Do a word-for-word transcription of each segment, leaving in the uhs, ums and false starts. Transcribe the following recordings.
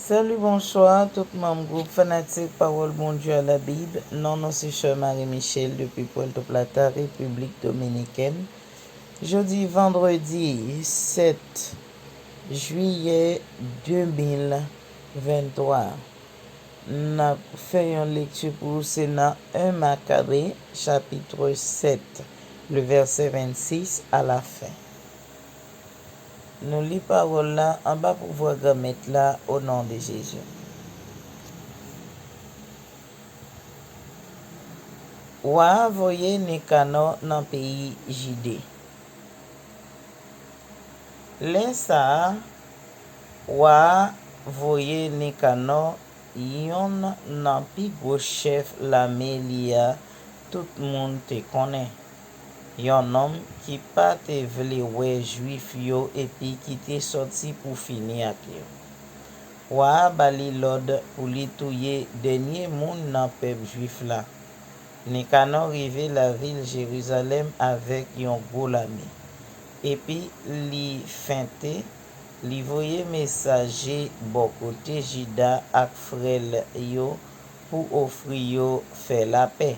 Salut, bonsoir tout manm gwoup fanatik Pawòl Bondye a la Bib. Non nou se Sè Marie Michel depi Puerto Plata, Repiblik Dominikèn. Jodi vandredi sèt jiyè de mil venntwa. N ap fè yon lekti pou se nan en Makabé, chapitre sept, le verset vingt-six à la fin. Nou li pawòl la anba pouvwa Granmèt la, o non de Jezi. Wa a voye Nikanò nan peyi Jide. Lè sa a, wa a voye Nikanò, yonn nan pi gwo chèf lame li a, tout moun te konnen, yon nonm ki pa te vle wè Jwif yo epi ki te sòti pou fini ak yo. Wa a ba li lòd pou li touye dènye moun nan pèp Jwif la. Nikanò rive lavil Jerizalèm avèk yon gwo lame. Epi li fente, li voye mesaje bò kote Jida ak frè l yo pou ofri yo fè lapè.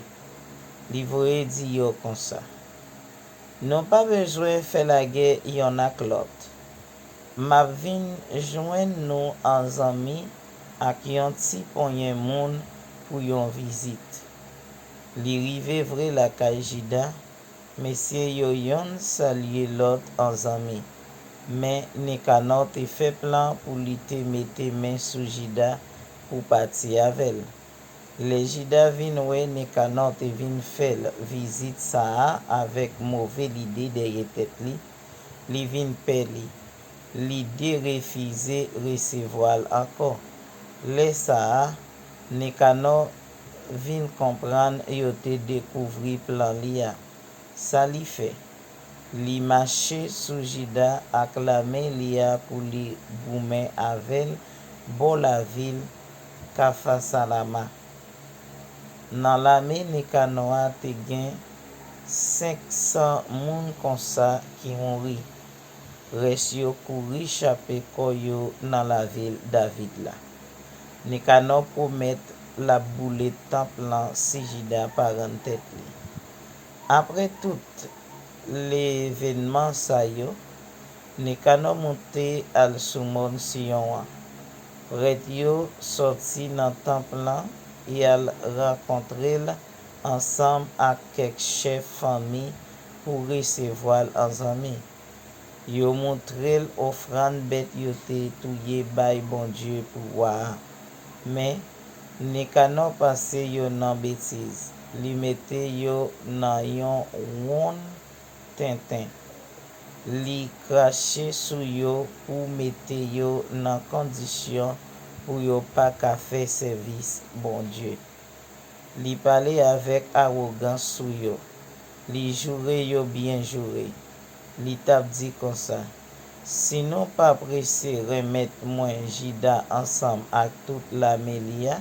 Li voye di yo konsa, nou pa bezwen fè lagè yonn ak lòt. M ap vin jwenn nou an zanmi ak yon ti ponyen moun pou yon vizit. Li rive vre lakay Jida, mesye yo yonn salye lòt an zanmi, men Nikanò te fè plan pou li te mete men sou Jida pou pati avè l. Lè Jida vin wè Nikanò te vin fè l vizit sa a avèk move lide dèyè tèt li, li vin pè li. Li derefize resevwa l ankò. Lè sa a, Nikanò vin konprann yo te dekouvri plan li a. Sa li fè? Li mache sou Jida ak lame li a pou li goumen avè l bò lavil Kafasalama. Nan lame Nikanò a te gen senk san moun konsa ki mouri. Rès yo kouri chape kò yo nan lavil David la. Nikanò pwomèt l ap boule tanp lan si Jida pa rann tèt li. Apre tout levènman sa yo, Nikanò moute al sou mòn Siyon an. Prèt yo sòti nan tanp lan e al rankontre l ansanm ak kèk chèf fanmi pou resevwa l an zanmi. Yo montre l ofrann bèt yo te touye bay Bondye pou wa a. Men, Nikanò pase yo nan betiz. Li mete yo nan yon wonn tenten. Li krache sou yo pou mete yo nan kondisyon pou yo pa ka fè sèvis Bondye. Li pale avèk awogans sou yo. Li joure yo byen joure. Li t ap di konsa, si nou pa prese renmèt mwen Jida ansanm ak tout lame li a,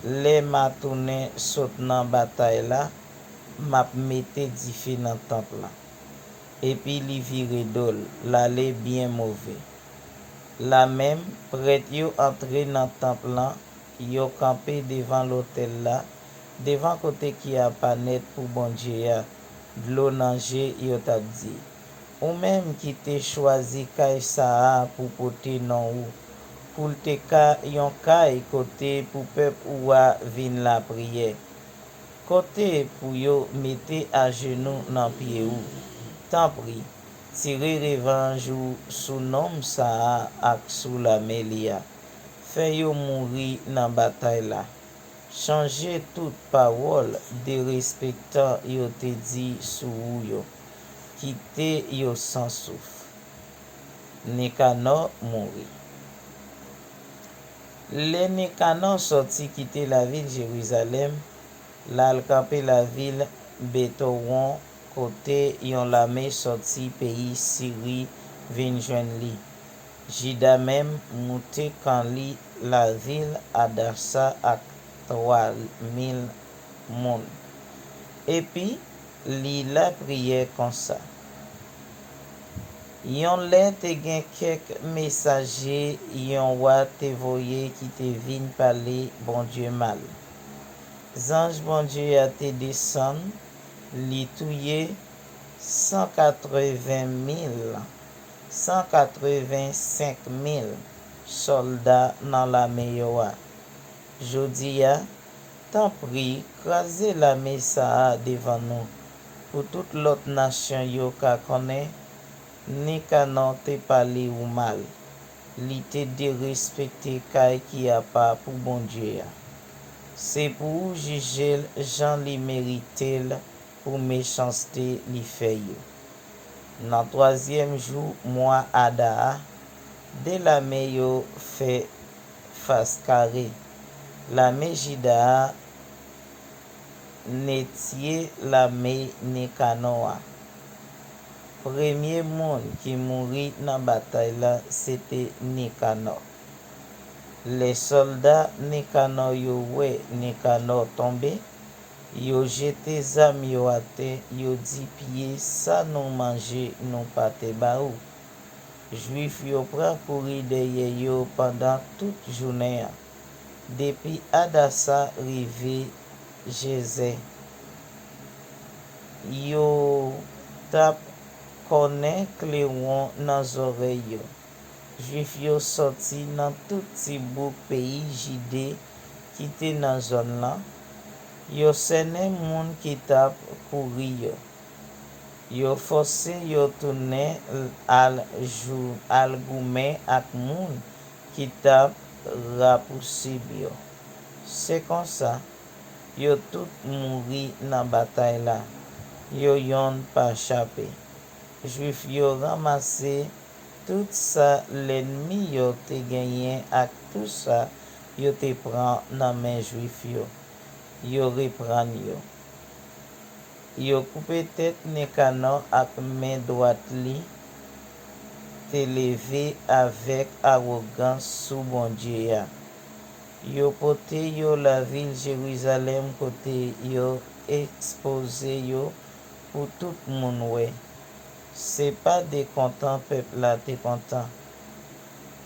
lè m a tounen sot nan batay la, m ap mete dife nan tanp lan. Epi li vire do l, l ale byen move. Lamenm, prèt yo antre nan tanp lan, yo kanpe devan lotèl la, devan kote ki apa nèt pou Bondye a, dlo nan je, yo t ap di, ou menm ki te chwazi kay sa a pou pote non ou, pou l te ka yon kay kote pou pèp ou a vin lapriyè, kote pou yo mete ajenou nan pye ou. Tanpri, tire revanj ou sou nonm sa a ak sou lame li a. Fè yo mouri nan batay la. Chanje tout pawòl derespektan yo te di sou ou yo. Kite yo san souf. Nikanò mouri. Lè Nikanò sòti kite lavil Jerizalèm, l al kanpe lavil Betowon, kote yon lame sòti peyi Siri vin jwenn li. Jida menm moute kan li lavil Adasa ak twa mil moun. Epi, li lapriyè konsa, Yon lè te gen kèk mesaje yon wa te voye ki te vin pale Bondye mal. Zanj Bondye a te desann, li touye san katreven mil, san katreven senk mil sòlda nan lame yo a. Jodi a, tanpri, kraze lame sa a devan nou, pou tout lòt nasyon yo ka konnen Nikanò te pale ou mal. Li te derespekte kay ki apa pou Bondye a. Se pou ou jije l jan li merite l pou mechanste li fè yo. Nan twazyèm jou mwa Ada a, de lame yo fè fas kare. Lame Jida a netye lame Nikanò a. Premye moun ki mouri nan batay la se te Nikanò. Lè sòlda Nikanò yo wè Nikanò tonbe, yo jete zam yo atè, yo di pye sa nou manje nou pa te ba ou. Jwif yo pran kouri dèyè yo pandan tout jounen an. Depi Adasa rive Jezè, yo t ap kònen klewon nan zòrèy yo. Jwif yo sòti nan tout ti bouk peyi Jide ki te nan zòn lan. Yo sènen moun ki t ap kouri yo. Yo fòse yo tounen al jou al goumen ak moun ki t ap rapousib yo. Se konsa, yo tout mouri nan batay la. Yo yonn pa chape. Jwif yo ranmase tout sa lènmi yo te genyen ak tou sa yo te pran nan men Jwif yo. Yo reprann yo. Yo koupe tèt Nikanò ak men dwat li te leve avèk awogans sou Bondye a. Yo pote yo lavil Jerizalèm kote yo ekspoze yo pou tout moun wè. Se pa de kontan pèp la te kontan.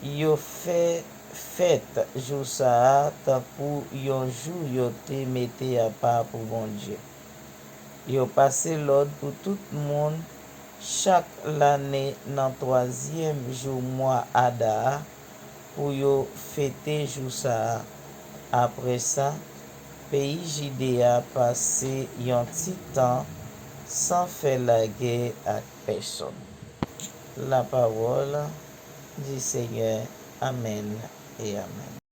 Yo fè fèt jou sa a tankou yon jou yo te mete apa pou Bondye. Yo pase lòd pou tout moun chak lane nan twazyèm jou mwa Ada a pou yo fete jou sa a. Apre sa, peyi Jide a pase yon ti tan san fè lagè ak pèsonn. La parole du Seigneur. Amèn e amèn.